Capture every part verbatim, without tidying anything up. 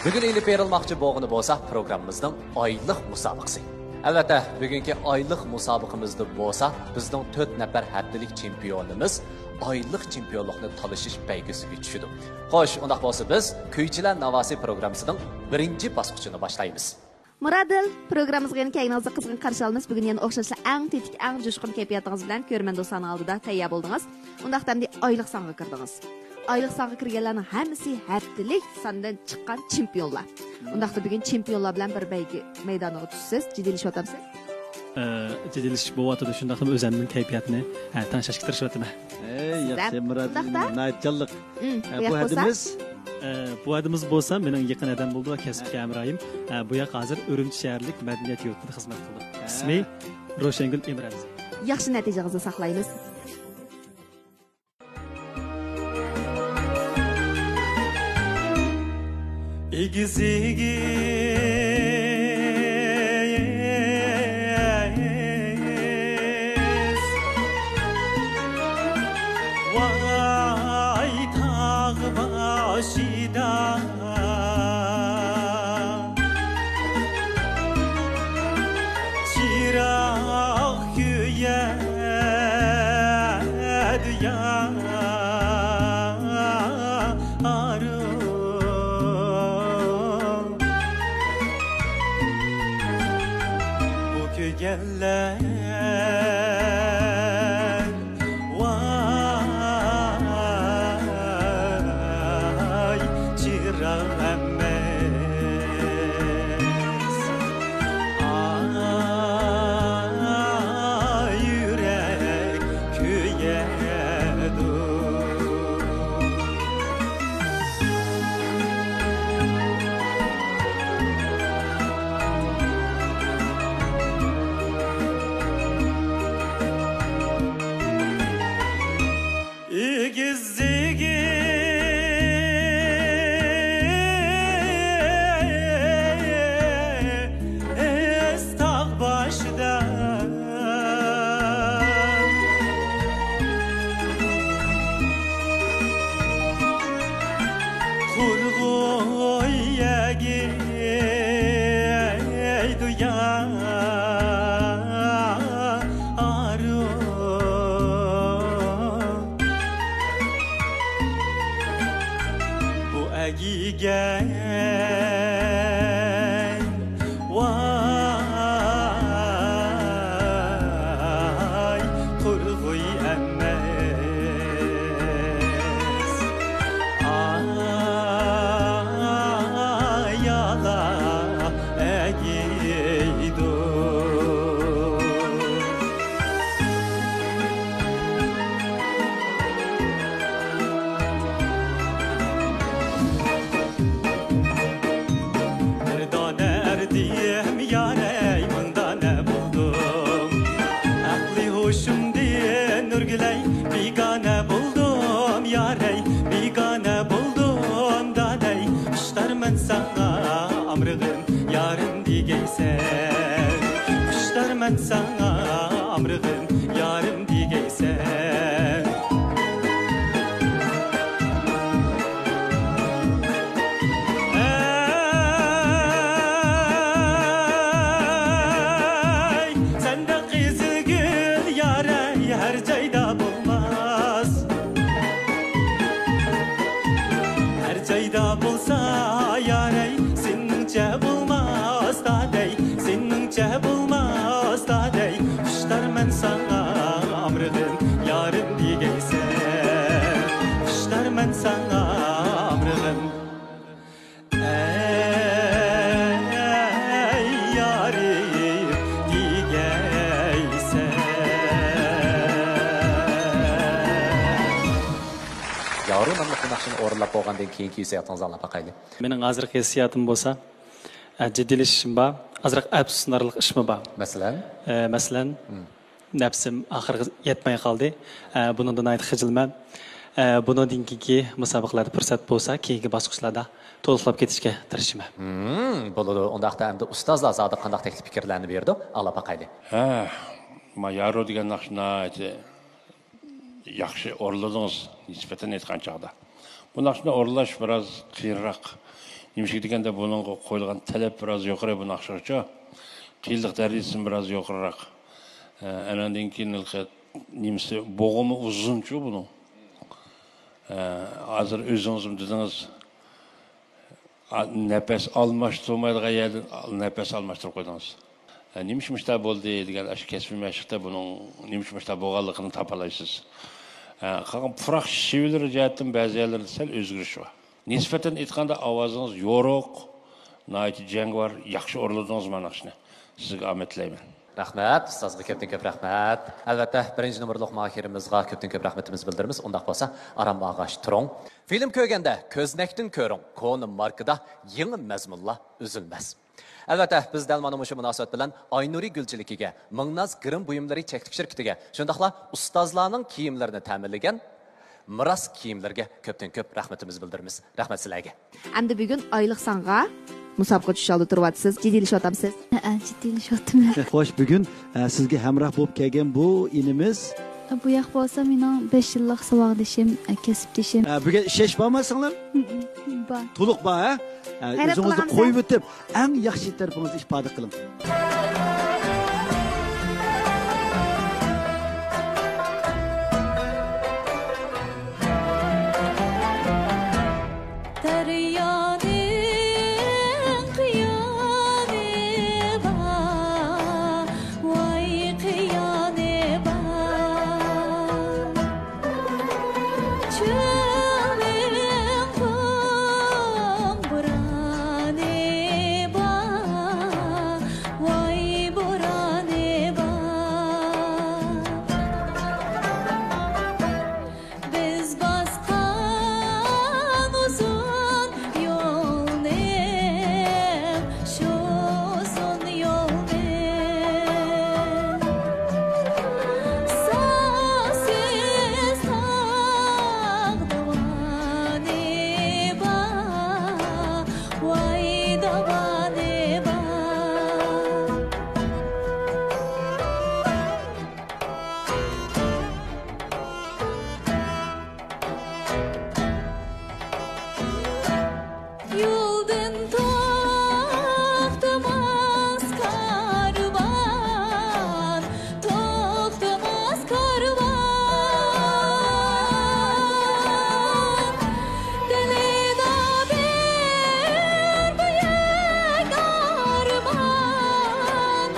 بۈگۈن ئېلىپ بېرىلماقچى بولغىنى بولسا پروگراممىمىزنىڭ ئايلىق مۇسابىقىسى. ئەلۋەتتە، بۈگۈنكى ئايلىق مۇسابىقىمىزدا بولسا بىزنىڭ تۆت نەپەر ھەپتىلىك چېمپىيونىمىز، ئايلىق چېمپىيونلۇقنى تالىشىش بەيگىسىگە چۈشىدۇ. خوش، ئۇنداق بولسا بىز كۈيچىلەر ناۋاسى پروگراممىسىنىڭ بىرىنچى باسقۇچىنى باشلايمىز. مۇرادىل، پروگراممىمىزغا يەنە كەلگىنىڭىزنى قىزغىن قارشى ئالىمىز. بۈگۈن يەنە ئوخشاشلا ئەڭ تېتىك، ئەڭ جۇشقۇن كەيپىياتىڭىز بىلەن كۆرۈرمەن دوستلارنىڭ ئالدىدا تەييار بولدىڭىز. ئۇنداقتا ئەمدى ئايلىق سانغا كىردىڭىز. ئايلىق سانغا كىرگەنلەرنىڭ ھەممىسى ھەپتىلىك ساندىن چىققان چېمپىيونلار. ئۇنداقتا بۈگۈن چېمپىيونلار بىلەن بىر بەيگە مەيدانىغا چۈشىسىز. جىددىيلىشىۋاتامسىز؟ ئە، جىددىيلىشىش بولۇۋاتىدۇ. شۇنداقلا ئۆزۈمنىڭ كەيپىياتىنى، ئە، تەڭشەشكە تىرىشىۋاتىمەن. ئەي، ياخشى، مۇرادىل، ناھايىتى جانلىق. ئە، بۇ ھەدىمىز؟ ئە، بۇ ھەدىمىز بولسا مېنىڭ يېقىن ھەدەم بولىدۇ ۋە كەسىپتىكى ھەمراھىم. ئە، بۇ ياق ھازىر ئۈرۈمچى شەھەرلىك مەدەنىيەت يۇرتىدا خىزمەت قىلىدۇ. ئىسمى روشەنگۈل ئىمرانىز. ياخشى نەتىجىڭىزنى ساقلايمىز. ئېگىز، ئېگىز، ۋاي تاغ باشىدا چىراغ كۆيەدۇ يا. ئارۇ. بۇ كۆرگەنلەر ۋاي چىراغ ئەمەس، ئا، يۈرەك كۆيەدۇ. ئېگىز، ئېگىز تاغ باشىدا قۇرغۇي ئەگىيدۇ يا ئارۇ. بۇ ئەگىگەن ۋاي قۇرغۇي ئەمەس، ئايالا ئەگىيدۇ. بىر دانە ئەردىم يارەي، مىڭ دانە بولدۇم. ئەقلى ھوشۇمدىن ئۆرگىلەي، بىگانە بولدۇم يارەي، بىگانە بولدۇم دادەي. خۇشتارمەن ساڭا ئامرىغىن يارىم دېگەيسەن، خۇشتارمەن ساڭا ئامرىغىن يارىم دېگەيسەن. ئەي، سەندەك قىزىل گۈل يارەي ھەر جايدا بولماس. ھەر جايدا بولسا يارەي، سېنىڭچە بولماس دادەي، سېنىڭچە بولماس دادەي. خۇشتارمەن ساڭا ئامرىغىن يارىم دېگەيسەن، خۇشتارمەن ساڭا ئامرىغىن. ئەي يارىم دېگەيسەن. يارۇ ناملىق بۇ ناخشىنى ئورۇنلاپ بولغاندىن كېيىنكى ھېسسىياتىڭىزنى ئاڭلاپ باقايلى. مېنىڭ ھازىرقى ھېسسىياتىم بولسا، ئە، جىددىيلىشىشىم بار، ئازراق ئەپسۇسلىنارلىق ئىشمۇ بار. مەسىلەن؟ ئە، مەسىلەن، نەپسىم ئاخىرىغا يەتمەي قالدى. ئە، بۇنىڭدا ناھايىتى خىجىلمەن. ئە، بۇنىڭدىن كېيىنكى مۇسابىقىلەردە پۇرسەت بولسا، كېيىنكى باسقۇچلاردا تولۇقلاپ كېتىشكە تىرىشىمەن. ھىم، بولىدۇ. ئۇنداقتا ئەمدى ئۇستازلار زادى قانداق تەكلىپ پىكىرلەرنى بېرىدۇ؟ ئاڭلاپ باقايلى. ھە، ما يارۇ دېگەن ناخشا ناھايىتى ياخشى ئورۇنلىدىڭىز، نىسبەتەن ئېيتقان چاغدا. بۇ ناخشىنى ئورۇنلاش بىراز قىيىنراق. نېمىشقا دېگەندە، بۇنىڭغا قويۇلغان تەلەپ بىراز يۇقىرى بۇ ناخشىغىچۇ. قىيىنلىق دەرىجىسىمۇ بىراز يۇقىرىراق. ئە، ئاناندىن كېيىن ھېلىقى نېمىسى، بوغۇمى ئۇزۇنچۇ بۇنىڭ. ئە، ھازىر ئۆزىڭىزمۇ دېدىڭىز، ئا، نەپەس ئالماشتۇرمايدىغان يەردىن نەپەس ئالماشتۇرۇپ قويدىڭىز. ئە، نېمىش مۇشۇنداق بولدى دېگەن ئاشۇ كەسپىي مەشىقتە بۇنىڭ نېمىش مۇشۇنداق بولغانلىقىنى تاپالايسىز. ئە، قالغان پۇراق شېۋىلىرى جەھەتتىن بەزى يەرلەردە سەل ئۆزگىرىش بار. نىسبەتەن ئېيتقاندا، ئاۋازىڭىز يورۇق، ناھايىتى جەڭگىۋار، ياخشى ئورۇنلىدىڭىز مانا شۇنى. سىزگە ئامەت تىلەيمەن. رەھمەت، ئۇستازغا كۆپتىن كۆپ رەھمەت. ئەلۋەتتە، بىرىنچى نومۇرلۇق ماھىرىمىزغا كۆپتىن كۆپ رەھمىتىمىزنى بىلدۈرىمىز. ئۇنداق بولسا، ئارام ئاغاچ تۇرۇڭ. فىلىم كۆرگەندە كۆزنەكتىن كۆرۈڭ، كونا ماركىدا يېڭى مەزمۇنلار ئۈزۈلمەس. ئەلۋەتتە، بىز دەل مانا مۇشۇ مۇناسىۋەت بىلەن ئاينۇرى گۈلچىلىكىگە، مىڭناز گىرىم بۇيۇملىرى چەكلىك شىركىتىگە، شۇنداقلا ئۇستازلارنىڭ كىيىملىرىنى تەمىنلىگەن مىراس كىيىملىرىگە كۆپتىن كۆپ رەھمىتىمىزنى بىلدۈرىمىز. رەھمەت سىلەرگە. ئەمدى بۈگۈن ئايلىق سانغا مۇسابىقە چۈشۈش ئالدىدا تۇرۇۋاتىسىز. جىددىيلىشىۋاتامسىز؟ ھەئە، جىددىيلىشىۋاتىمەن. خوش، بۈگۈن، ئە، سىزگە ھەمراھ بولۇپ كەلگەن بۇ ئىنىمىز. بۇ ياق بولسا مېنىڭ بەش يىللىق ساۋاقدىشىم، ئە، كەسىپدىشىم. ئە، بۈگۈن ئىشەنچ بارمۇ سىڭلىم؟ بار. تولۇق بار، ھە؟ ئە، غەيرەت ئۆزىڭىزنى قىلغانسەن. قويۇۋېتىپ، ئەڭ ياخشى تەرىپىڭىزنى ئىپادە قىلىڭ. دەريانىڭ قىيانى بار، ۋاي قىيانى بار. چۆلنىڭ قۇم بورانى بار، ۋاي بورانى بار. بىز باسقان ئۇزۇن يولنى، شۇ ئۇزۇن يولنى سانسىز تاغ داۋانى بار، ۋاي داۋانى بار. يولدىن توختىماس كارۋان، توختىماس كارۋان. دىلىدا بىر بۈيۈك ئارمان،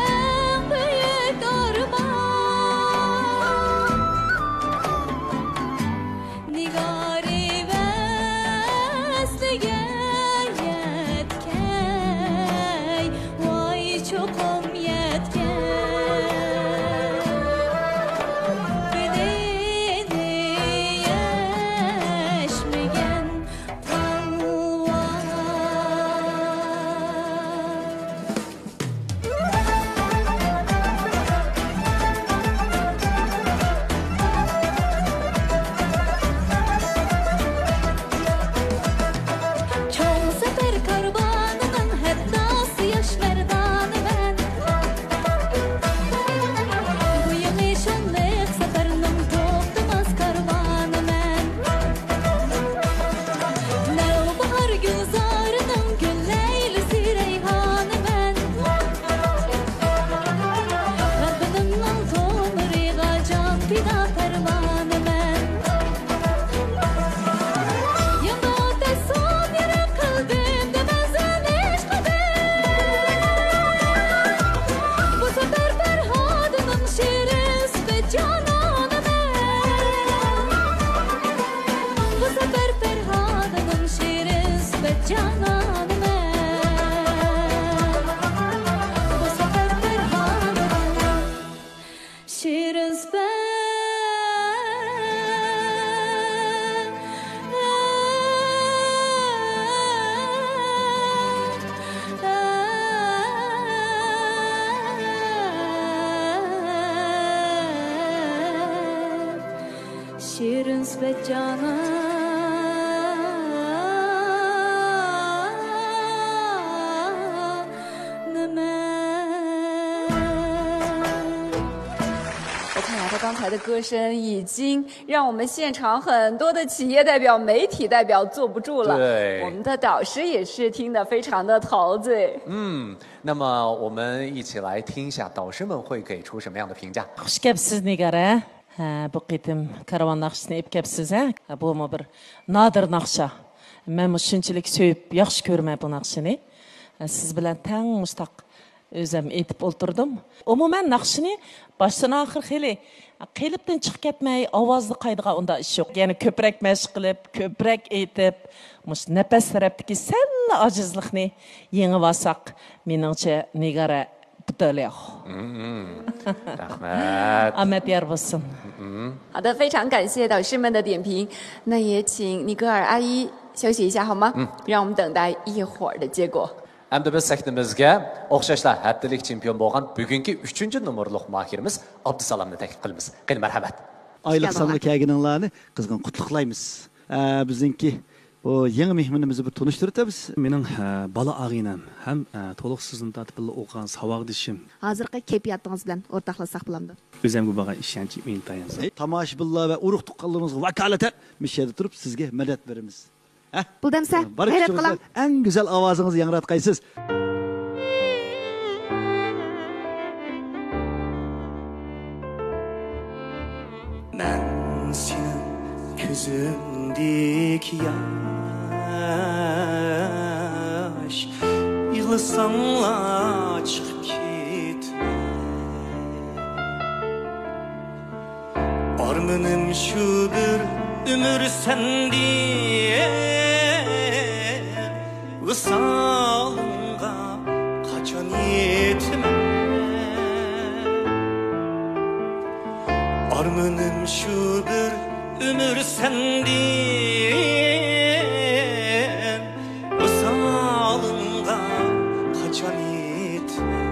ئەڭ بۈيۈك ئارمان. نىگارى ۋەسلىگە يەتكەي، ۋاي چوقۇم يەتكەي. بېلىنى يەشمىگەن پالۋان. چوڭ سەپەر كارۋانىنىڭ ھەدداسى ياش مەردانىمەن. بۇ يېڭى شانلىق سەپەرنىڭ توختىماس كارۋانىمەن. نەۋباھار گۈلزارىنىڭ گۈل لەيلىسى رەيھانىمەن. غەلىبىمنىڭ تومۇرىغا جان پىدا پەرۋانىمەن. يەنە تەسسۇم يۈرەك قەلبىمدە مەزىن ئىشقىدىن. بۇ سەپەر پەرھادىنىڭ شېرىن سۈپەت جانانىمەن. بۇ سەپەر پەرھادىنىڭ شېرىن سۈپەت جانانىمەن. بۇ سەپەر پەرھادىنىڭ شېرىن سۈپەت. شېرىن سۈپەت جانانىمەن. 他的歌声已经让我们现场很多的企业代表、媒体代表坐不住了。对，我们的导师也是听得非常的陶醉。嗯，那么我们一起来听一下导师们会给出什么样的评价。 خۇش كەپسىز، نىگارە. ھە، بۇ قېتىم كارۋان ناخشىسىنى ئېلىپ كەپسىز، ھە؟ ھە، بۇمۇ بىر نادىر ناخشا. مەنمۇ شۇنچىلىك سۆيۈپ ياخشى كۆرىمەن بۇ ناخشىنى. ھە، سىز بىلەن تەڭ مۇشتاق ئۆزەم ئېيتىپ ئولتۇردۇم. ئومۇمەن، ناخشىنى باشتىن ئاخىر خېلى قېلىپتىن چىقىپ كەتمەي، ئاۋازدا قايىدىغان ئۇنداق ئىش يوق. يەنە كۆپرەك مەشىق قىلىپ، كۆپرەك ئېيتىپ، مۇشۇ نەپەس تەرەپتىكى سەللا ئاجىزلىقنى يېڭىۋالساق، مېنىڭچە، نىگارە بۇتالىياخ. رەھمەت. ئامەت يار بولسۇن. 好的，非常感谢导师们的点评。那也请尼格尔阿依休息一下好吗？让我们等待一会儿的结果。 ئەمدى بىز سەھنىمىزگە ئوخشاشلا ھەپتىلىك چېمپىيون بولغان بۈگۈنكى ئۈچىنچى نومۇرلۇق ماھىرىمىز ئابدۇسالامنى تەكلىپ قىلىمىز. قېنى، مەرھەمەت. ئايلىق سانغا كەلگىنىڭلارنى قىزغىن قۇتلۇقلايمىز. ئە، بىزنىڭكى بۇ يېڭى مېھمىنىمىزنى بىر تونۇشتۇرۇۋېتىمىز. مېنىڭ، ئە، بالا ئاغىنەم ھەم، ئە، تولۇق سىزدىن تارتىپ بىللە ئوقۇغان ساۋاقدىشىم. ھازىرقى كەيپىياتىڭىز بىلەن ئورتاقلاشساق بولامدۇ؟ ئۆزەمگە بولغان ئىشەنچىم ئىنتايىن زور. تاماشىبىنلار ۋە ئۇرۇق-تۇغقانلىرىمىزغا ۋاكالىتەن مۇشۇ يەردە تۇرۇپ سىزگە مەدەت بېرىمىز. ھە؟ بۇلدەمسە، بارا غەيرەت قىلىڭ. ئەڭ گۈزەل ئاۋازىڭىزنى ياڭراتقايسىز. مەن سېنىڭ كۆزۈڭدىكى ياش، يىغلىساڭلا چىقىپ كېتىمەن. ئارمىنىم شۇ بىر ئۆمۈر سەندىن، ۋىسالىڭغا قاچان يېتىمەن. ئارمىنىم شۇ بىر ئۆمۈر سەندىن، ۋىسالىڭغا قاچان يېتىمەن.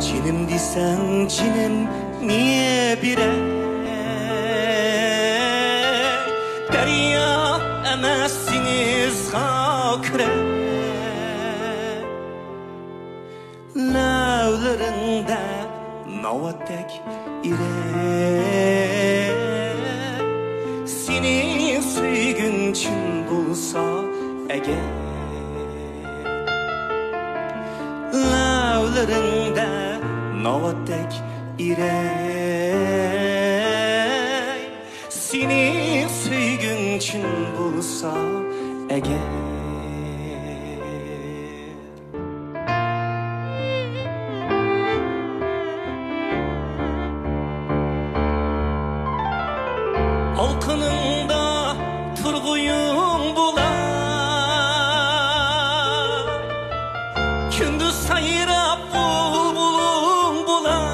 جېنىم دېسەڭ جېنىمنى بېرەي، دەريا ئەمەس دېڭىزغا كىرەي. لەۋلىرىڭدە ناۋاتتەك ئېرەن، سېنىڭ سۆيگۈڭ چىن بولسا ئەگەر. لەۋلىرىڭدە ناۋاتتەك ئېرەن، سېنىڭ سۆيگۈڭ چىن بولسا ئەگەر. ئالقىنىڭدا تۇرغۇيۇڭ بولار، كۈندۈز سايراپ بۇلبۇلۇڭ بولار.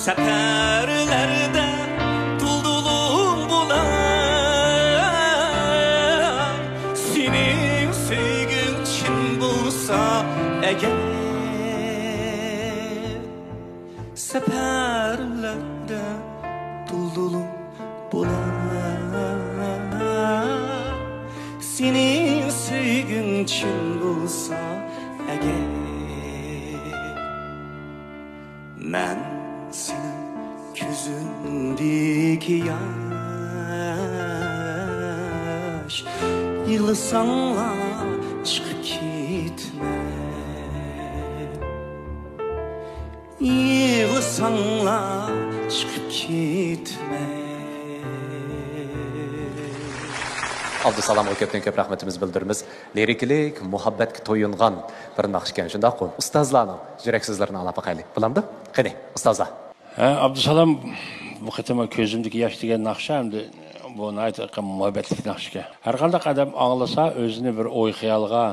سەپەرلەردە دۇلدۇلۇڭ بولاي، سېنىڭ سۆيگۈڭ چىن بولسا ئەگەر. سەپەرلەردە دۇلدۇلۇڭ بولاي، سېنىڭ سۆيگۈڭ چىن بولسا ئەگەر. مەن سېنىڭ كۆزۈڭدىكى ياش، يىغلىساڭلا چىقىپ كېتىمەن، يىغلىساڭلا چىقىپ كېتىمەن. ئابدۇسالامغا كۆپتىن كۆپ رەھمىتىمىزنى بىلدۈرىمىز. لىرىكىلىك، مۇھەببەتكە تويۇنغان بىر ناخشا ئىكەن، شۇنداققۇ؟ ئۇستازلارنىڭ يۈرەك سۆزلىرىنى ئاڭلاپ باقايلى، بولامدۇ؟ قېنى، ئۇستازلار. ھە، ئابدۇسالام، بۇ قېتىم كۆزۈمدىكى ياش دېگەن ناخشا ئەمدى بۇ ناھايىتى مۇھەببەتلىك ناخشا ئىكەن. ھەر قانداق ئادەم ئاڭلىسا، ئۆزىنى بىر ئوي-خىيالغا،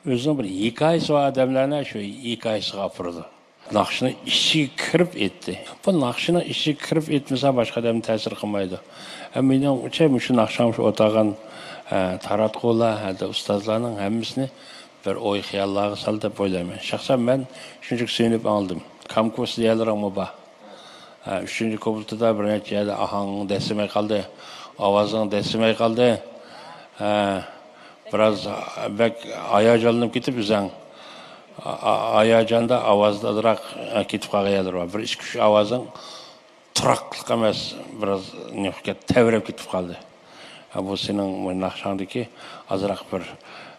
ئۆزىنىڭ بىر ھېكايىسى بار ئادەملەرنى شۇ ھېكايىسىغا ئاپىرىدۇ. ناخشىنىڭ ئىچىگە كىرىپ ئېيتتى. بۇ ناخشىنىڭ ئىچىگە كىرىپ ئېيتمىسا، باشقا ئادەمگە تەسىر قىلمايدۇ. ھە، مېنىڭچە، مۇشۇ ناخشام شۇ ئولتۇرغان، ھە، تاراتقۇلار، ھە، ئۇستازلارنىڭ ھەممىسىنى بىر ئوي-خىياللارغا سالدى دەپ ئويلايمەن. شەخسەن مەن شۇنچىلىك سۆيۈنۈپ ئاڭلىدىم. كامكۇس دېگەنلىرىڭمۇ بار. ھە، ئۈچىنچى كۇپلېتىدا بىر نەچچە يەردە ئاھاڭ دەسسىمەي قالدى. ئاۋازىڭ دەسسىمەي قالدى. ھە، بىراز بەك ھاياجانلىنىپ كېتىپ ئۆزەڭ. ئا-، ئا-، ھاياجاندا ئاۋازدا ئازراق، ئە، كېتىپ قالغان يەرلىرى بار. بىر ئىككى، ئۈچ ئاۋازىڭ تۇراقلىق ئەمەس، بىراز نېمە، تەۋرەپ كېتىپ قالدى. ھە، بۇ سېنىڭ مۇ ناخشاڭدىكى ئازراق بىر،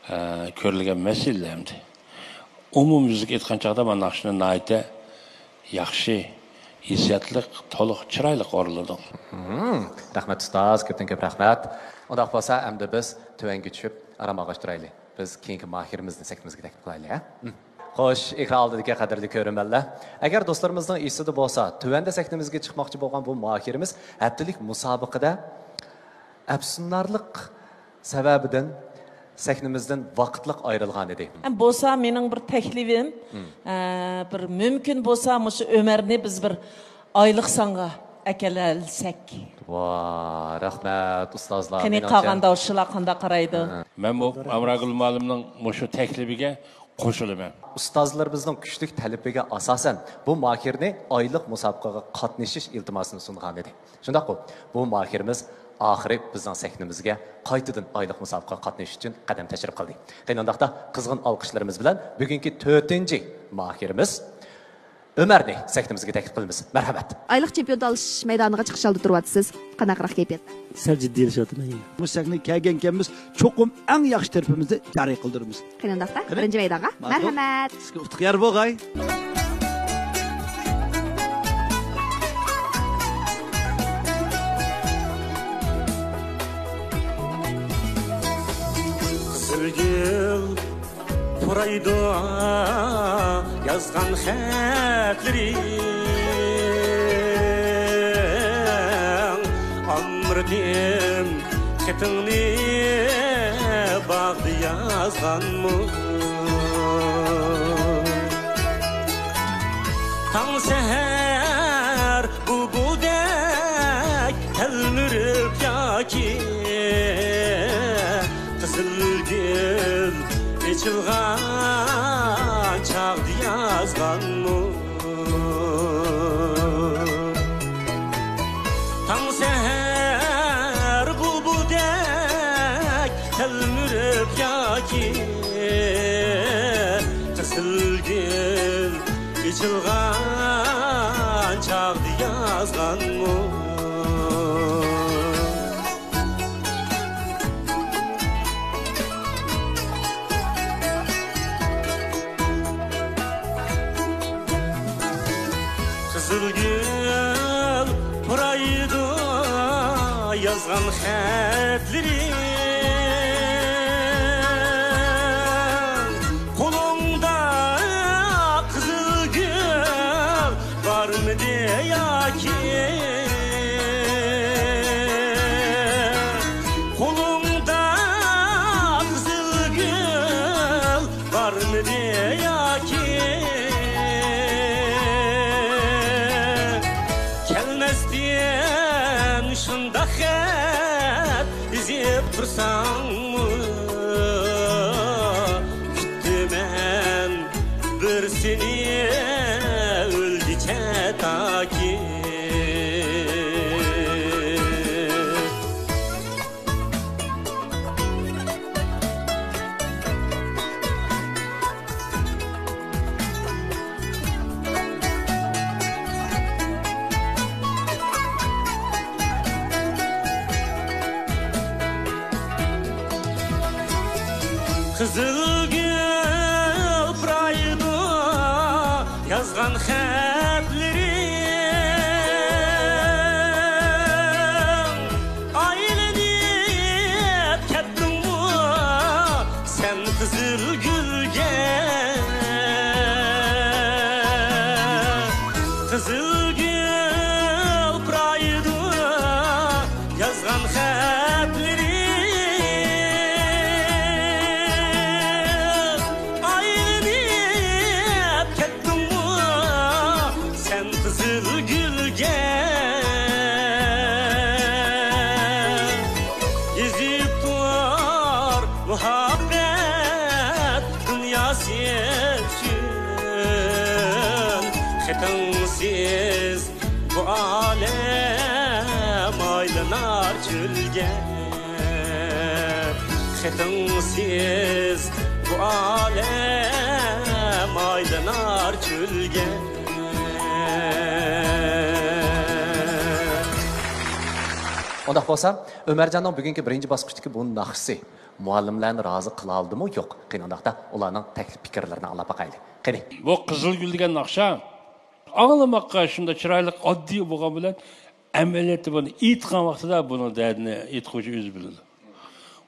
ئە، كۆرۈلگەن مەسىلە ئەمدى. ئومۇميۈزلۈك ئېيتقان چاغدا مانا ناخشىنى ناھايىتى ياخشى، ھېسسىياتلىق، تولۇق، چىرايلىق ئورۇنلىدىڭ. مم، رەھمەت ئۇستاز، كۆپتىن كۆپ رەھمەت. ئۇنداق بولسا ئەمدى بىز تۆۋەنگە چۈشۈپ ئارام ئالغاچ تۇرايلى. بىز كېيىنكى ماھىرىمىزنى سەھنىمىزگە تەكلىپ قىلايلى، ھە؟ مم. خوش، ئېكران ئالدىدىكى قەدىرلىك كۆرۈرمەنلەر، ئەگەر دوستلىرىمىزنىڭ ئېسىدە بولسا، تۆۋەندە سەھنىمىزگە چىقماقچى بولغان بۇ ماھىرىمىز ھەپتىلىك مۇسابىقىدە ئەپسۇنارلىق سەۋەبىدىن سەھنىمىزدىن ۋاقىتلىق ئايرىلغان ئىدى. ھەم بولسا مېنىڭ بىر تەكلىپىم، مم. ئە، بىر مۇمكىن بولسا مۇشۇ ئۆمەرنى بىز بىر ئايلىق سانغا ئەكېلەلسەك. ۋا، رەھمەت ئۇستازلار، قېنى، مېنىڭچە قالغان داۋۇشچىلار قانداق قارايدۇ؟ ھە. مەنمۇ ئامراگۈل مۇئەللىمنىڭ مۇشۇ تەكلىپىگە قوشۇلىمەن. ئۇستازلىرىمىزنىڭ كۈچلۈك تەلىپىگە ئاساسەن، بۇ ماھىرنى ئايلىق مۇسابىقىگە قاتنىشىش ئىلتىماسىنى سۇنغان ئىدى. شۇنداققۇ، بۇ ماھىرىمىز ئاخىرى بىزنىڭ سەھنىمىزگە قايتىدىن ئايلىق مۇسابىقىگە قاتنىشىش ئۈچۈن قەدەم تەشرىپ قىلدى. قېنى ئۇنداقتا، قىزغىن ئالقىشلىرىمىز بىلەن بۈگۈنكى تۆتىنچى ماھىرىمىز ئۆمەرنى سەھنىمىزگە تەكلىپ قىلىمىز. مەرھەمەت. ئايلىق چېمپىيون تالىشىش مەيدانىغا چىقىش ئالدىدا تۇرۇۋاتىسىز. قانداقراق كەيپىيات؟ سەل جىددىيلىشىۋاتىمەن. مۇشۇ سەھنىگە كەلگەنكەنمىز، چوقۇم ئەڭ ياخشى تەرىپىمىزنى جارى قىلدۇرىمىز. قېنى ئۇنداقتا، قېنى. بىرىنچى مەيدانغا. ماقۇل. مەرھەمەت. سىزگە ئۇتۇق يار بولغاي. قىزىلگۈل پۇرايدۇ يازغان خەتلىرىڭ، ئامرىدىم خېتىڭنى باغدا يازغانمۇ؟ تاڭ سەھەر بۇلبۇلدەك تەلمۈرۈپ ياكى قىزىل گۈل ئېچىلغان چاغدا يازغانمۇ؟ تاڭ سەھەر بۇلبۇلدەك تەلمۈرۈپ ياكى قىزىل گۈل ئېچىلغان چاغدا يازغانمۇ؟ قىزىل گۈل پۇرايدۇ يازغان خەتلىرىڭ، قولۇڭدا قىزىل گۈل بارمىدى ياكى؟ قولۇڭدا قىزىل گۈل بارمىدى ياكى؟ كەلمەستىن شۇنداق خەت يېزىپ تۇرساڭمۇ، كۈتتۈمەن بىر سېنى ئۆلگۈچە تاكى. قىزىل گۈل پۇرايدۇ يازغان خەتلىرىڭ، ئايلىنىپ كەتتىڭمۇ سەن قىزىل گۈلگە؟ قىزىل گۈل پۇرايدۇ يازغان خەتلىرىڭ، ئايلىنىپ كەتتىڭمۇ سەن قىزىل گۈلگە؟ يېزىپ تۇر مۇھەببەت دۇنياسى ئۈچۈن، خېتىڭسىز بۇ ئالەم ئايلانمايدۇ. نار چۆلگە، خېتىڭسىز بۇ ئالەم ئايلىنار چۆلگە. ئۇنداق بولسا، ئۆمەرجاننىڭ بۈگۈنكى بىرىنچى باسقۇچتىكى بۇ ناخشىسى مۇئەللىملەرنى رازى قىلالىدىمۇ يوق؟ قېنى ئۇنداقتا ئۇلارنىڭ تەكلىپ پىكىرلىرىنى ئاڭلاپ باقايلى. قېنى. بۇ قىزىل گۈل دېگەن ناخشا ئاڭلىماققا شۇنداق چىرايلىق، ئاددىي بولغان بىلەن، ئەمەلىيەتتە بۇنى ئېيتقان ۋاقتىدا بۇنىڭ دەردىنى ئېيتقۇچى ئۆزى بىلىدۇ.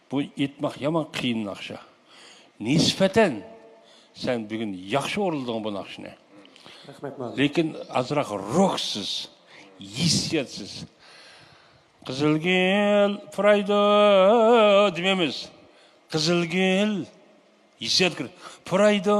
بۇ ئېيتماق يامان قىيىن ناخشا. نىسبەتەن سەن بۈگۈن ياخشى ئورۇنلىدىڭ بۇ ناخشىنى. رەھمەت، مۇئەللىم. لېكىن ئازراق روھسىز، ھېسسىياتسىز. قىزىلگۈل پۇرايدۇ دېمەيمىز. قىزىلگۈل ھېسسىيات كىر-، پۇرايدۇ.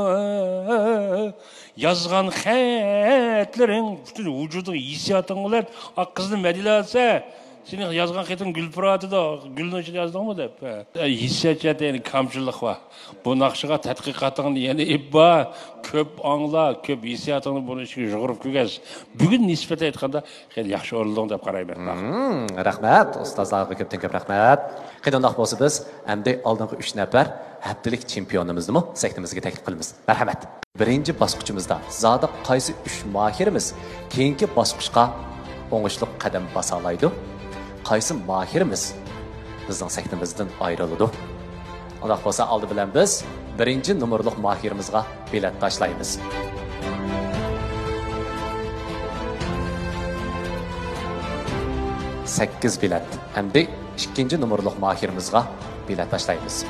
يازغان خەتلىرىڭ، پۈتۈن ۋۇجۇدۇڭ، ھېسسىياتىڭ بىلەن ئاق قىزنى مەدھىيەلەۋاتسا، سېنىڭ يازغان خېتىڭ گۈل پۇراۋاتىدۇ، گۈلنىڭ ئىچىدە يازدىڭمۇ دەپ. ھېسسىيات جەھەتتە يەنە كامچىللىق بار. بۇ ناخشىغا تەتقىقاتىڭنى يەنە ئېلىپ بار، كۆپ ئاڭلا، كۆپ ھېسسىياتىڭنى بۇنىڭ ئىچىگە يۇغۇرۇپ كىرگۈز. بۈگۈن نىسبەتەن ئېيتقاندا، خېلى ياخشى ئورۇندىڭ دەپ قارايمەن. مم، رەھمەت، ئۇستازلارغا كۆپتىن كۆپ رەھمەت. قېنى ئۇنداق بولسا بىز ئەمدى ئالدىنقى ئۈچ نەپەر ھەپتىلىك چېمپىيونىمىزنىمۇ سەھنىمىزگە تەكلىپ قىلىمىز. مەرھەمەت. بىرىنچى باسقۇچىمىزدا زادى قايسى ئۈچ ماھىرىمىز كېيىنكى باسقۇچقا ئوڭۇشلۇق قەدەم باسالايدۇ؟ قايسى ماھىرىمىز بىزنىڭ سەھنىمىزدىن ئايرىلىدۇ؟ ئۇنداق بولسا، ئالدى بىلەن بىز بىرىنچى نومۇرلۇق ماھىرىمىزغا بېلەت تاشلايمىز. سەككىز بېلەت. ئەمدى ئىككىنچى نومۇرلۇق ماھىرىمىزغا بېلەت تاشلايمىز.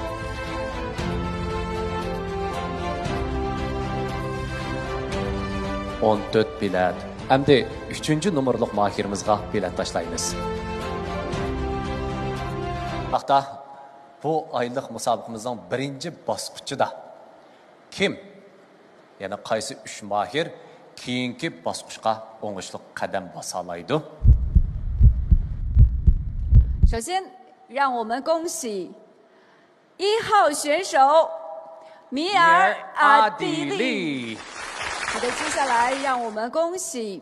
ئون تۆت بېلەت. ئەمدى ئۈچىنچى نومۇرلۇق ماھىرىمىزغا بېلەت تاشلايمىز. ۋاقتا، بۇ ئايلىق مۇسابىقىمىزنىڭ بىرىنچى باسقۇچىدا كىم، يەنى قايسى ئۈچ ماھىر كېيىنكى باسقۇچقا ئوڭۇشلۇق قەدەم باسالايدۇ؟ 首先，让我们恭喜一号选手米尔阿迪利。好的，接下来让我们恭喜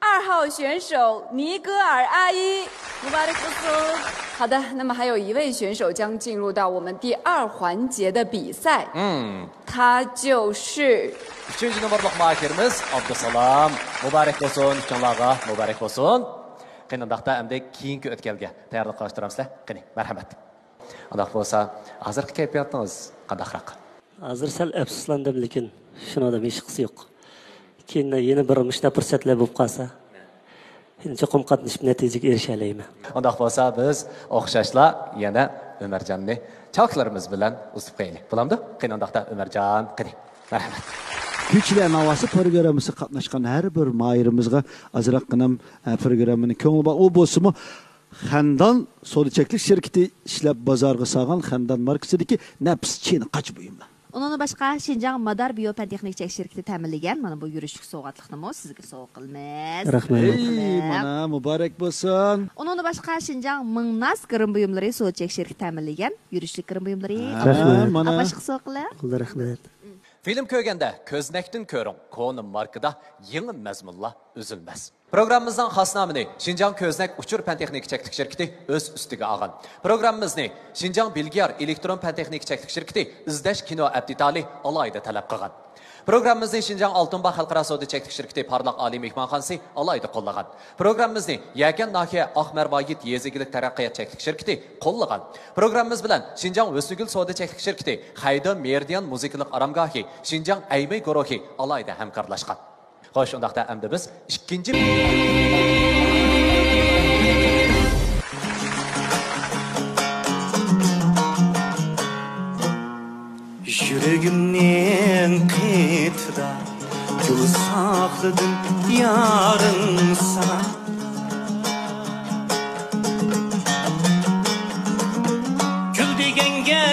二号选手尼格尔阿伊。 好的，那么还有一位选手将进入到我们第二环节的比赛，嗯，他就是 ئۈچىنچى نومۇرلۇق ماھىرىمىز ئابدۇسالام. مۇبارەك بولسۇن، ئۈچۈڭلارغا مۇبارەك بولسۇن. قېنى، ئۇنداقتا ئەمدى كېيىنكى ئۆتكەلگە تەييارلىق قىلىشتۇرامسىلەر؟ قېنى، مەرھەمەت. ئۇنداق بولسا، ھازىرقى كەيپىياتىڭىز قانداقراق؟ ھازىر سەل ئەپسۇسلاندىم، لېكىن شۇنىڭدىن ھېچقىسى يوق. كېيىن يەنە بىر مۇشۇنداق پۇرسەتلەر بولۇپ قالسا، يەنە چوقۇم قاتنىشىپ نەتىجىگە ئېرىشەلەيمەن. ئۇنداق بولسا، بىز ئوخشاشلا يەنە ئۆمەرجاننى چاۋاكلىرىمىز بىلەن ئۇزىتىپ قويايلى. بولامدۇ؟ قېنى ئۇنداقتا، ئۆمەرجان، قېنى. مەرھەمەت. كۈيچىلەر ناۋاسى پروگراممىسىغا قاتناشقان ھەر بىر ماھىرىمىزغا ئازراققىنام، ئە، پروگراممىنى كۆڭلى بار. ئۇ بولسىمۇ خەندان سودا چەكلىك شىركىتى ئىشلەپ بازارغا سالغان خەندان ماركىسىدىكى نەپىس چىنە قاچا بۇيۇملار. ئۇنىڭدىن باشقا، شىنجاڭ مادار بىيو پەن تېخنىك چەكلىك شىركىتى تەمىنلىگەن مانا بۇ يۈرۈشلۈك سوۋغاتلىقنىمۇ سىزگە سوۋغا قىلىمىز. رەھمەت. ھەي، مانا، مۇبارەك بولسۇن. ئۇنىڭدىن باشقا، شىنجاڭ مىڭناز گىرىم بۇيۇملىرى سودا چەكلىك شىركىتى تەمىنلىگەن يۈرۈشلۈك گىرىم بۇيۇملىرى. رەھمەت. مانا. ئاپاشقا سوۋغا قىلىڭ. رەھمەت. فىلىم كۆرگەندە كۆزنەكتىن كۆرۈڭ، كونا ماركىدا يېڭى مەزمۇنلار ئۈزۈلمەس. پروگراممىمىزنىڭ خاسنامىنى شىنجاڭ كۆزنەك ئۇچۇر پەن تېخنىكا چەكلىك شىركىتى ئۆز ئۈستىگە ئالغان. پروگراممىمىزنى شىنجاڭ بىلگىيار ئېلېكترون پەن تېخنىكا چەكلىك شىركىتى ئىزدەش كىنو ئەپ دېتالى ئالاھىدە تەلەپ قىلغان. پروگراممىمىزنى شىنجاڭ ئالتۇن باغ خەلقئارا سودا چەكلىك شىركىتى پارلاق ئالىي مېھمانخانىسى ئالاھىدە قوللىغان. پروگراممىمىزنى يەكەن ناھىيە ئاق مەرۋايىت يېزا ئىگىلىك تەرەققىيات چەكلىك شىركىتى قوللىغان. پروگراممىمىز بىلەن شىنجاڭ ھۆسنىگۈل سودا چەكلىك شىركىتى، خەيدە مېرىدىيان مۇزىكىلىق ئارامگاھى، شىنجاڭ ئەيمەي گۇرۇھى ئالاھىدە ھەمكارلاشقان. خوش، ئۇنداقتا ئەمدى بىز ئىككىنچى. يۈرىكىمنىڭ قېتىدا گۈل ساقلىدىم يارىڭ ساڭا. گۈل دېگەنگە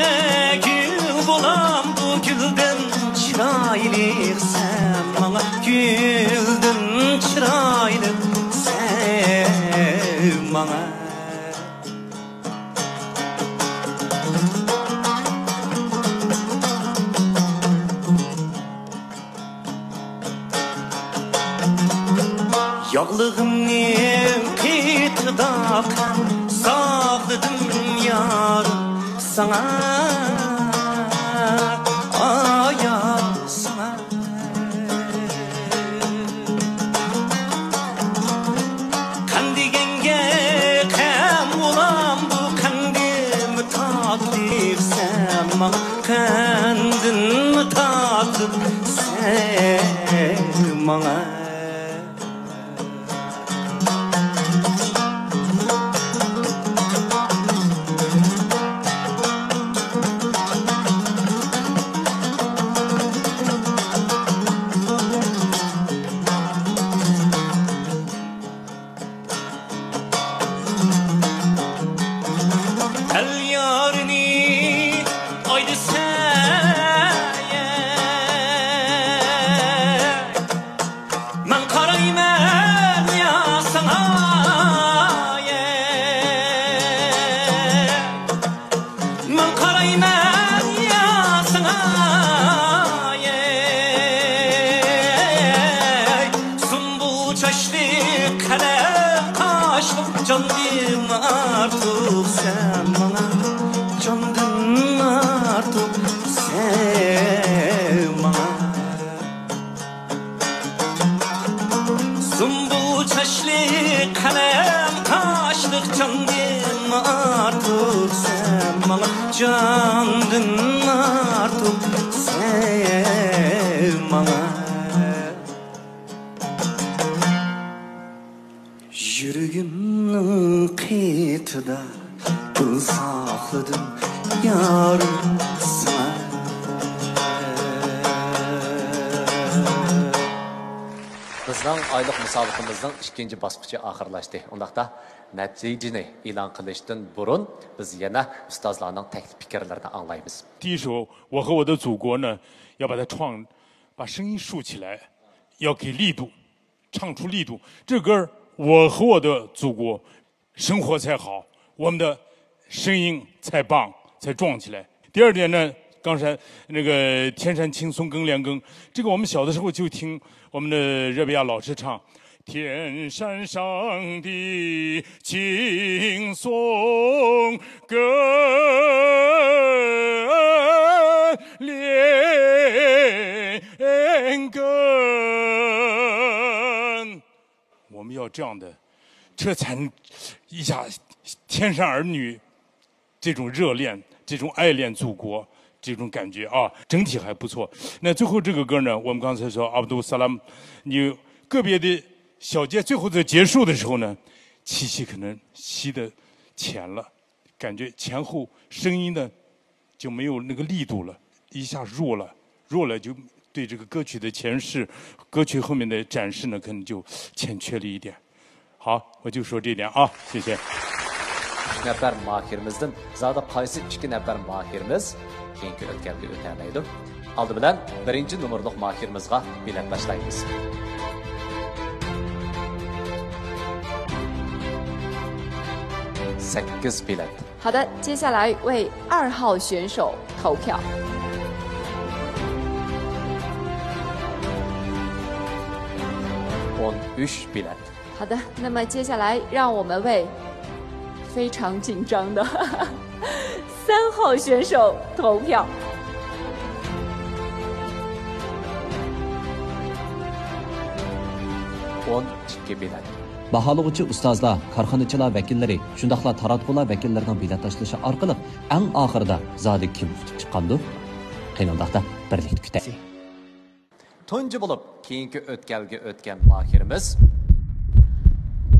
گۈل بولامدۇ، گۈلدىن چىرايلىق سەن ماڭا، گۈلدىن چىرايلىق سەن ماڭا. ياغلىغىمنى قېيىت چىداپ ساقلىدىم يارىم ساڭا، ئايا ساڭا. قەن دېگەنگە قەم بولامدۇ، قەندىمۇ تاتلىق سەن ماڭا، قەندىمۇ تاتلىق سەن ماڭا. ئەل يارىنى ئايدىسەن، مەن قارايمەن يا ساڭا، مەن قارايمەن يا ساڭا. سۇمبۇل چاچلىق، قەلەم قاشلىق، جاندىن ئارتۇق سەن ماڭا، جاندىن ئارتۇق سەن ماڭا. سۇمبۇل چاچلىق، قەلەم قاشلىق، جاندىن ئارتۇق سەن ماڭا، جاندىن ئارتۇق سەن ماڭا. يۈرىكىمنىڭ قېتىدا گۈل ساقلىدىم يارىم ساڭا. بىزنىڭ ئايلىق مۇسابىقىمىزنىڭ ئىككىنچى باسقۇچى ئاخىرلاشتى. ئۇنداقتا نەتىجىنى ئېلان قىلىشتىن بۇرۇن بىز يەنە ئۇستازلارنىڭ تەكلىپ پىكىرلىرىنى ئاڭلايمىز. 第一首《我和我的祖国》呢，要把它唱，把声音竖起来，要给力度。 唱出力度。这歌儿《我和我的祖国》，生活才好，我们的声音才棒，才壮起来。第二点呢，刚才那个天山青松更连更，这个我们小的时候就听我们的热比亚老师唱，天山上的青松更连更。 我们要这样的，这才能一下天山儿女这种热恋、这种爱恋祖国这种感觉啊，整体还不错。那最后这个歌呢，我们刚才说 Abdul Salam，你个别的小节最后在结束的时候呢，气息可能吸得浅了，感觉前后声音呢就没有那个力度了，一下弱了，弱了就对这个歌曲的诠释、歌曲后面的展示呢，可能就欠缺了一点。好，我就说这一点啊，谢谢。 ئۈچ نەپەر ماھىرىمىزدىن زادى قايسى ئىككى نەپەر ماھىرىمىز كېيىنكى ئۆتكەلگە ئۆتەلەيدۇ؟ ئالدى بىلەن بىرىنچى نومۇرلۇق ماھىرىمىزغا بېلەت باشلايمىز. سەككىز بېلەت. 好的，接下来为二号选手投票。 ئون ئۈچ بېلەت. 好的，那么接下来让我们为非常紧张的三号选手投票。 ئون ئىككى بېلەت. باھالىغۇچى ئۇستازلار، كارخانىچىلار ۋەكىللىرى، شۇنداقلا تاراتقۇلار ۋەكىللىرىنىڭ بېلەت تاشلىشى ئارقىلىق ئەڭ ئاخىرىدا زادى كىم ئۇتۇپ چىققاندۇ؟ قېنى ئۇنداقتا بىرلىكتە كۈتەيلى. تۇنجى بولۇپ كېيىنكى ئۆتكەلگە ئۆتكەن ماھىرىمىز.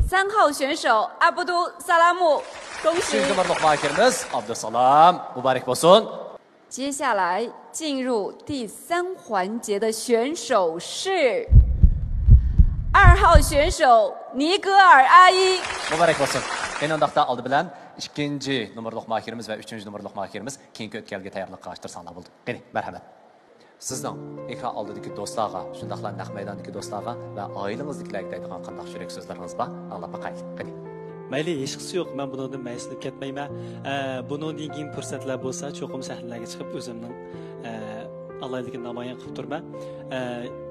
三号选手 Abdul Salamu. 恭喜。 ئۈچىنچى نومۇرلۇق ماھىرىمىز ئابدۇسالام. مۇبارەك بولسۇن. 接下来进入第三环节的选手是二号选手尼格尔阿依。 مۇبارەك بولسۇن. قېنى ئۇنداقتا ئالدى بىلەن ئىككىنچى نومۇرلۇق ماھىرىمىز ۋە ئۈچىنچى نومۇرلۇق ماھىرىمىز كېيىنكى ئۆتكەلگە تەييارلىق قىلىشتۇرساڭلار بولدى. قېنى، مەرھەمەت. سىزنىڭ ئېكران ئالدىدىكى دوستلارغا، شۇنداقلا نەق مەيداندىكى دوستلارغا ۋە ئائىلىڭىزدىكىلەرگە دەيدىغان قانداق يۈرەك سۆزلىرىڭىز بار؟ ئاڭلاپ باقايلى، قېنى. مەيلى، ھېچقىسى يوق، مەن بۇنىڭدىن مەيۈسلىنىپ كەتمەيمەن. ئە، بۇنىڭدىن كېيىن پۇرسەتلەر بولسا، چوقۇم سەھنىلەرگە چىقىپ، ئۆزۈمنىڭ، ئە، ئالاھىدىلىكىنى نامايان قىلىپ تۇرىمەن. ئە،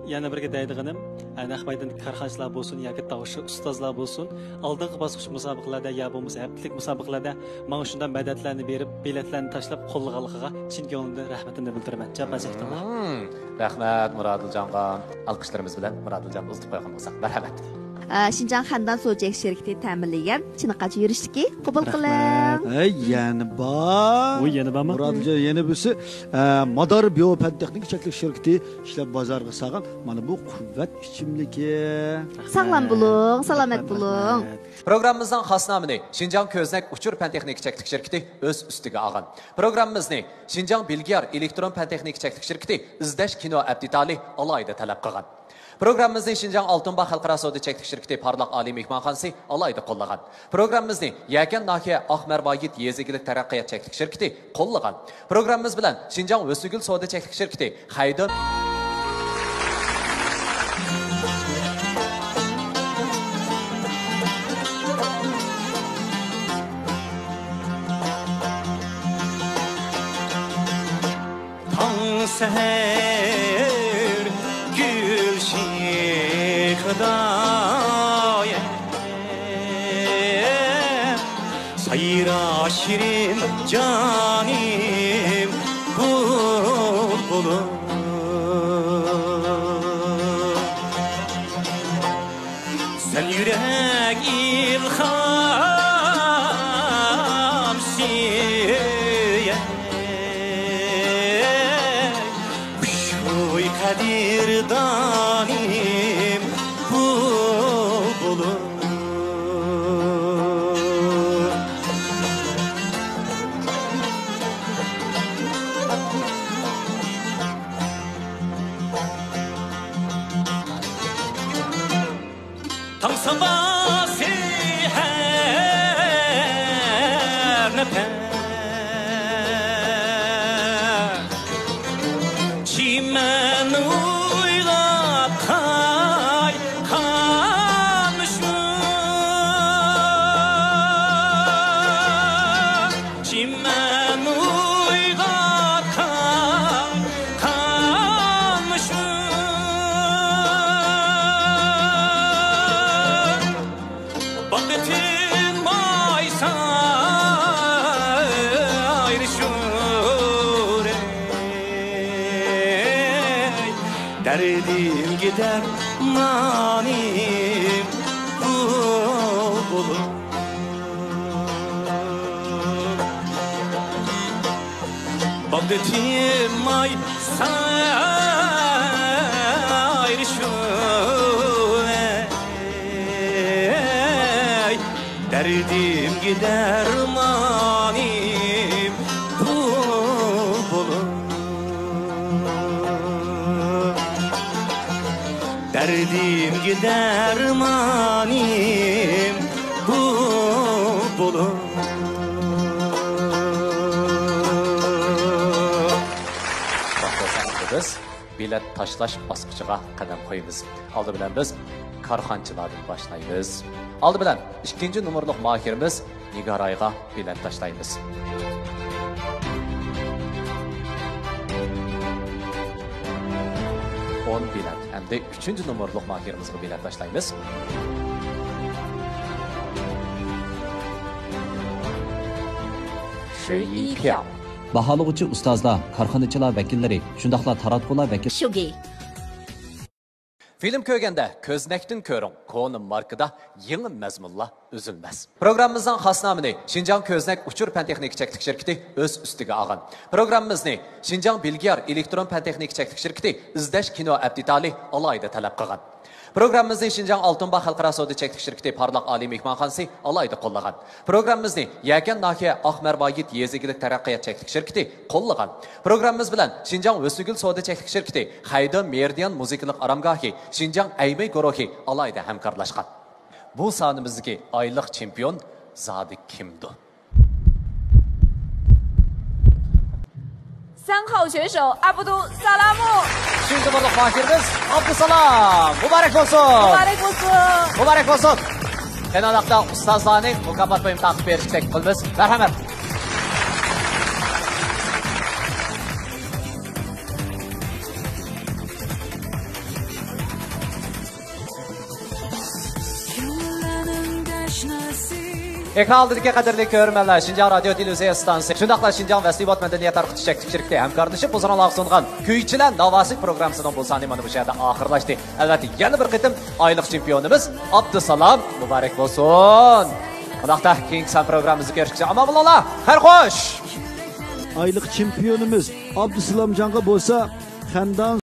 يەنە بىرگە دەيدىغىنىم، ئە، نەق مەيداندىكى كارخانىچىلار بولسۇن ياكى تاۋۇشچى ئۇستازلار بولسۇن، ئالدىنقى باسقۇچ مۇسابىقىلەردە يا بولمىسا ھەپتىلىك مۇسابىقىلەردە ماڭا شۇنداق مەدەتلەرنى بېرىپ، بېلەتلەرنى تاشلاپ قوللىغانلىقىغا چىن كۆڭلۈمدىن رەھمىتىمنى بىلدۈرىمەن. جاپا چەكتىڭلار. مم. رەھمەت مۇرادىلجانغا. ئالقىشلىرىمىز بىلەن مۇرادىلجاننى ئۇزىتىپ قويغان بولساق. مەرھەمەت. ئە، شىنجاڭ خەندان سودا چەكلىك شىركىتى تەمىنلىگەن چىنىقاچ يۈرۈشلۈكى قوبۇل قىلىڭ. رەھمەت. ھەي، يەنە بار. ئۇ يەنە بارمۇ؟ مۇرادىلجان يەنە بىرسى، ئە، مادار بىيو پەن تېخنىكا چەكلىك شىركىتى ئىشلەپ بازارغا سالغان مانا بۇ قۇۋۋەت ئىچىملىكى. ساغلام بولۇڭ، سالامەت رەھمەت، بولۇڭ. رەھمەت. پروگراممىمىزنىڭ خاس نامىنى شىنجاڭ كۆزنەك ئۇچۇر پەن تېخنىكا چەكلىك شىركىتى ئۆز ئۈستىگە ئالغان. پروگراممىمىزنى شىنجاڭ بىلگېيار ئېلېكترون پەن تېخنىكا چەكلىك شىركىتى ئىزدەش كىنو ئەپ دېتالى ئالاھىدە تەلەپ قىلغان. پروگراممىمىزنى شىنجاڭ ئالتۇن باغ خەلقئارا سودا چەكلىك شىركىتى پارلاق ئالىي مېھمانخانىسى ئالاھىدە قوللىغان. پروگراممىمىزنى يەكەن ناھىيە ئاق مەرۋايىت يېزا ئىگىلىك تەرەققىيات چەكلىك شىركىتى قوللىغان. پروگراممىمىز بىلەن شىنجاڭ ئۆسۈگۈل سودا چەكلىك شىركىتى خەيدۇ. تاڭ سەھەر گۈل شېخىدا سايرا شېرىن جانىم بۇلبۇلۇم. سەن يۈرەك ئىلھام سۆيەر، خۇشبۇي قەدىردانىم بۇلبۇلۇم. تاڭ سابا سەھەر نەپەس، چىمەن ئويغاپ قايقامشۇ. چىمەن ئويغاپ قايقامشۇ. بەختىم ئايسا ئايرىشۇر، دەردىمگە دەرمانىم بۇ بولۇپ. بەختىم ئايسا ئايرىشۇر، دەردىمگە دەرمانىم بۇ بولۇپ. دەردىمگە دەرمانىم بۇ بولۇپ. توختىساڭ، بىز بېلەت تاشلاش باسقۇچىغا قەدەم قويىمىز. ئالدى بىلەن بىز كارخانىچىلاردىن باشلايمىز. ئالدى بىلەن ئىككىنچى نومۇرلۇق ماھىرىمىز نىگارايغا بېلەت تاشلايمىز. ئون بېلەت. ئەمدى ئۈچىنچى نومۇرلۇق ماھىرىمىزغا بېلەت تاشلايمىز. شۈيىپياڭ. باھالىغۇچى ئۇستازلار، كارخانىچىلار ۋەكىللىرى، شۇنداقلا تاراتقۇلار ۋەكىل. شۇگى. فىلىم كۆرگەندە كۆزنەكتىن كۆرۈڭ، كونا ماركىدا يېڭى مەزمۇنلار ئۈزۈلمەس. پروگراممىمىزنىڭ خاس نامىنى شىنجاڭ كۆزنەك ئۇچۇر پەن تېخنىكا چەكلىك شىركىتى ئۆز ئۈستىگە ئالغان. پروگراممىمىزنى شىنجاڭ بىلگېيار ئېلېكترون پەن تېخنىكا چەكلىك شىركىتى ئىزدەش كىنو ئەپ دېتالى ئالاھىدە تەلەپ قىلغان. پروگراممىمىزنى شىنجاڭ ئالتۇن باغ خەلقئارا سودا چەكلىك شىركىتى پارلاق ئالىي مېھمانخانىسى ئالاھىدە قوللىغان. پروگراممىمىزنى يەكەن ناھىيە ئاق مەرۋايىت يېزا ئىگىلىك تەرەققىيات چەكلىك شىركىتى قوللىغان. پروگراممىمىز بىلەن شىنجاڭ ئۆسۈگۈل سودا چەكلىك شىركىتى، خەيدو مېرىدىيان مۇزىكىلىق ئارامگاھى، شىنجاڭ ئەيمەي گۇرۇھى ئالاھىدە ھەمكارلاشقان. بۇ سانىمىزدىكى ئايلىق چېمپىيون زادى كىمدۇ؟ سەنخاۋ چۈەنشوۋ ئابدۇسالامۇ. ئۈچىنچى نومۇرلۇق ماھىرىمىز ئابدۇسالام. مۇبارەك بولسۇن. مۇبارەك بولسۇن. مۇبارەك بولسۇن. قېنى ئۇنداقتا ئۇستازلارنى مۇكاپات بۇيۇمى تارقىتىپ بېرىشكە تەكلىپ قىلىمىز. مەرھەمەت. ئېكران ئالدىدىكى قەدىرلىك كۆرۈرمەنلەر، شىنجاڭ رادىيو تېلېۋىزىيە ئىستانسىسى شۇنداقلا شىنجاڭ ۋەسلىۋات مەدەنىيەت تارقىتىش چەكلىك شىركىتى ھەمكارلىشىپ ھۇزۇرۇڭلارغا سۇنغان كۈيچىلەر ناۋاسى پروگراممىسىنىڭ بۇ سانى مانا بۇ شەھەردە ئاخىرلاشتى. ئەلۋەتتە، يەنە بىر قېتىم ئايلىق چېمپىيونىمىز ئابدۇسالام مۇبارەك بولسۇن. ئۇنداقتا كېيىنكى سان پروگراممىمىزدا كۆرۈشكىچە ئامان بولۇڭلار. خەير خوش! ئايلىق چېمپىيونىمىز ئابدۇسالامجانغا بولسا خەندان